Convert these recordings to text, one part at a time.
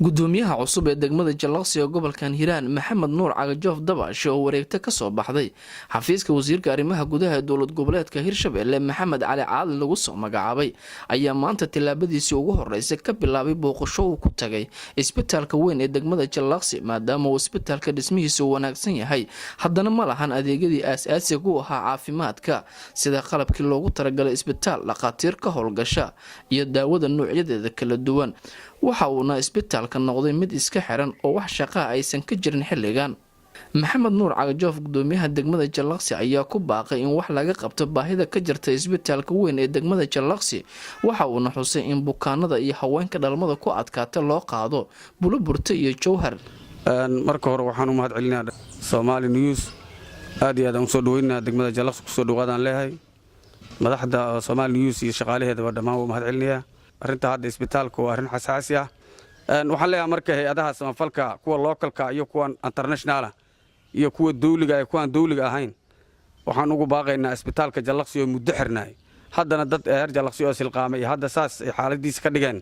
Gudoomiyaha cusub ee degmada Jallaqsi ee gobolkan Hiiraan, Maxamed Nuur Cagajoof Dabaashe, oo wareegto kasoo baxday xafiiska wasiirka arrimaha gudaha ee dowlad goboleedka Hirshabelle, Maxamed Cali Caadli, lagu soo magacaabay, ayaa maanta tillaabadiisii ugu horeysay ka bilaabay booqasho uu ku tagay isbitaalka weyn ee degmada Jallaqsi. Maadaama uu isbitaalka dhismihiisa wanaagsan yahay, haddana ma lahan adeegyadii aas-aasiga u ahaa caafimaadka, sida qalabkii loogu talagalay isbitaal, dhakhaatiir ka howlgasha iyo daawada noocyadeeda kala duwan. Waxa uuna isbitaalka noqday mid iska xiran oo wax shaqaha aysan ka jirin xilligan. Maxamed Nuur Cagajoof, gudoomiyaha degmada Jallaqsi, ayaa ku baaqay in wax laga qabto baahida ka jirta isbitaalka weyn ee degmada Jallaqsi. Waxa uuna xusay in bukaanada iyo haweenka dhalmada ku adkaata loo qaado Buloburta iyo Jowhar. Marka hore waxaan u mahad celinaa Somaali News. Aad iyo aad aan usoo dhaweynaa degmada Jallaqsi, kusoo dhawaadaan leeyahay. Madaxda Somaali News iyo shaqaalaheedaba dhammaan waa mahad celinayaa. Arrinta hadda isbitaalka waa arrin xasaasi ah. Waxaan leeyahay marka hay-adaha samafalka, kuwa localka iyo kuwa internationala iyo kuwa dawliga iyo kuwaan dawliga ahayn, waxaan ugu baaqaynaa isbitaalka Jallaqsi oo muddo xirnaay, haddana dad heer Jallaqsi oo silqaamay iyo hadda saas ay xaaladiisa ka dhigeen,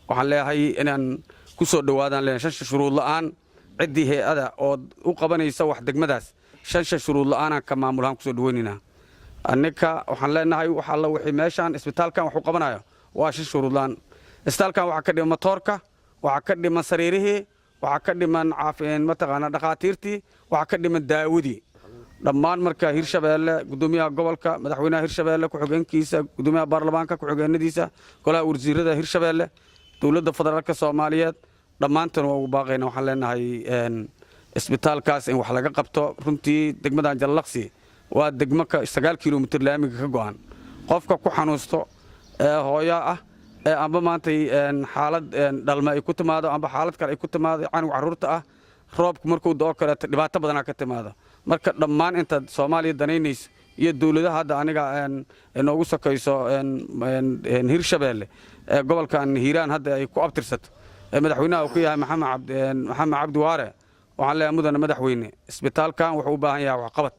waxaan leeyahay inaan ku soo dhowaadaan leeyahay shansha shuruud la'aan. Ciddii hay-ada oo u qabanaysa wax degmadaas, shansha shuruud la'aanaan ka maamulahaan kusoo dhaweynaynaa. Annika waxaan leenahay wax alla wixii meeshaan isbitaalkan wax u qabanayo waa shan shuruud la'aan. Isbitaalkan waxaa ka dhiman matoorka, waxaa ka dhiman sariirihii, waxaa ka dhiman mataqaanaa dhakhaatiirtii, waxaa ka dhiman daawadii dhammaan. Marka Hirshabeelle, gudoomiyaha gobolka, madaxweynaha Hirshabeelle, ku-xigeenkiisa, gudoomiyaha baarlamaanka, ku-xigeenadiisa, golaha wasiirada Hirshabeelle, dowladda federaalka Soomaaliyeed, dhammaantan waa ugu baaqayna. Waxaan leenahay isbitaalkaas in wax laga qabto. Runtii degmadan Jallaqsi waa degmo 9 kilomitir laamiga ka go'an. Qofka ku xanuusto ee hooyo ah ee amba maantay xaalad dhalma ay ku timaado amba xaalad kale ay ku timaado, canug carruurta ah, roobku markuu da'o kaleeto, dhibaato badanaa ka timaado. Marka dhammaan intaad Soomaaliya danaynayso iyo dowladaha hadda aniga noogu sokayso Hirshabeelle ee gobolkan Hiiraan hadda ay ku abtirsato, ee madaxweynaha uu ku yahay Maxamed Cabdi Waare, waxaan leeyahay: mudane madaxweyne, isbitaalkan wuxuu u baahan yahay waxqabad.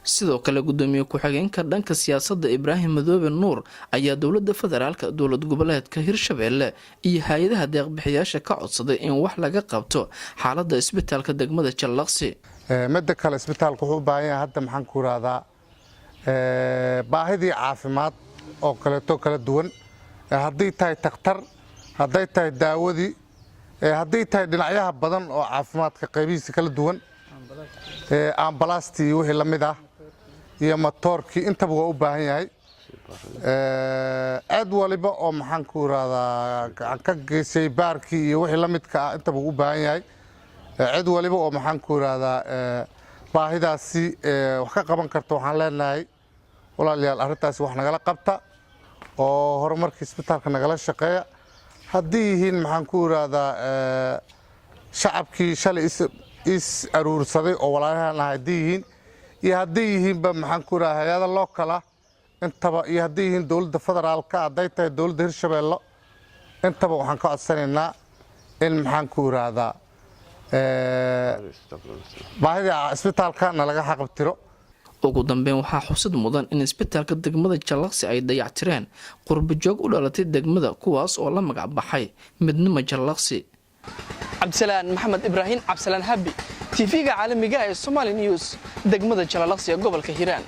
Sidoo kale, gudoomiye ku-xigeenka dhanka siyaasadda, Ibraahim Madoobe Nuur, ayaa dowladda federaalka, dowlad goboleedka Hirshabeelle iyo hay-adaha deeqbixiyaasha ka codsaday in wax laga qabto xaaladda isbitaalka degmada Jallaqsi. Midda kale, isbitaalka wuxuu u baahan yahay hadda, maxaan ku irahdaa, baahidii caafimaad oo kaleeto kala duwan, hadday tahay takhtar, hadday tahay daawadii, hadday tahay dhinacyaha badan oo caafimaadka qaybihiisa kala duwan, ambalaastii iyo wixii la mid ah iyo matoorkii, intaba waa u baahan yahay. Aad waliba oo, maxaan ku irahdaa, gacan ka geysay baarkii iyo wixii la midka ah, intaba u baahan yahay. Cid waliba oo, maxaan ku irahdaa, baahidaasi wax ka qaban karta, waxaan leenahay: walaalayaal, arrintaasi wax nagala qabta oo horumarkii isbitaalka nagala shaqeeya. Haddii yihiin, maxaan ku irahdaa, shacabkii shalay is aruursaday oo walaalahan ah haddii yihiin, iyo hadday yihiinba, maxaan ku irahdaa, hay-ada local ah intaba, iyo hadday yihiin dowladda federaalka, hadday tahay dowladda Hirshabeelle, intaba waxaan ka codsanaynaa in, maxaan ku irahdaa, baahida isbitaalka nalaga xaqabtiro. Ugu dambeyn, waxaa xusid mudan in isbitaalka degmada Jallaqsi ay dayactireen qurbajoog u dhalatay degmada, kuwaas oo la magac baxay Midnimo Jallaqsi. Cabdisalaan Maxamed Ibraahim, Cabdisalaan Habi, TV-ga caalamiga ee Somali News, degmada Jalalaqsi ee gobolka Hiiraan.